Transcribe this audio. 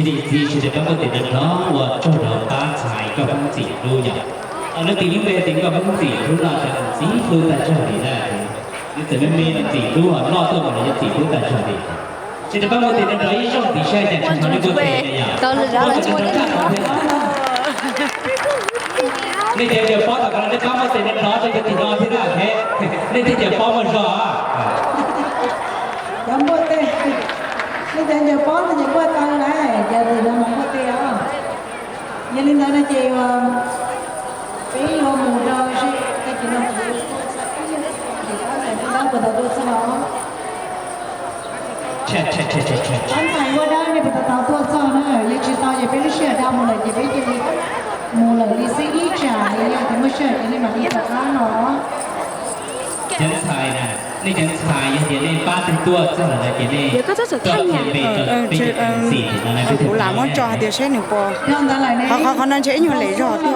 Cia li txiv sawv daws pab muaj tes nrov nrov ua tsaug rau pab ntxhais nkauj Hmoob Txim Hlub yom. Leej twg lub npe tias nkauj Hmoob Txim Hlub no ces txiv hlub tag zog li na. Nws txawm me me no Txim Hlub ho loj tuaj mus los yeej Txim Hlub tag zog li. Sawv daws pab muaj tes nrov nrov ib zaug ntxiv saib cas tsis hnov nej muaj tes na yom. Nej cov ncaws pob tom qab no nej pab muaj tes nrov nrov rau cov tim no thiab na. Nej tej ncaws pob muaj zog. Cov npuaj teg, nej cov ncaws pob no ces npuaj tau lawm, cov tim no mas npuaj teg os. Yog li ntawd no ces peb yuav mus rau seb tag kis no kuv ua txog ib nyuag ntawm tus dawb puas tau tuaj txog os. Ob ntxhais ua dawb nej puas tau tuaj txog na, yog tsis tau ces peb lub sij hawm da mus lawm ces peb cia li mus lawm li xwb, ib tsam yog tias muaj sij hawm ces nej mam li rov qab no. Cov ntxhais na, nej cov ntxhais yog tias nej pab twg tuaj txog lawm no ces nej tuaj qhia npe rau peb cov xim no na. Kuv lam muab tso hais tias saib nws puas, qhov no ntshe ib nyuag lem zog thiab.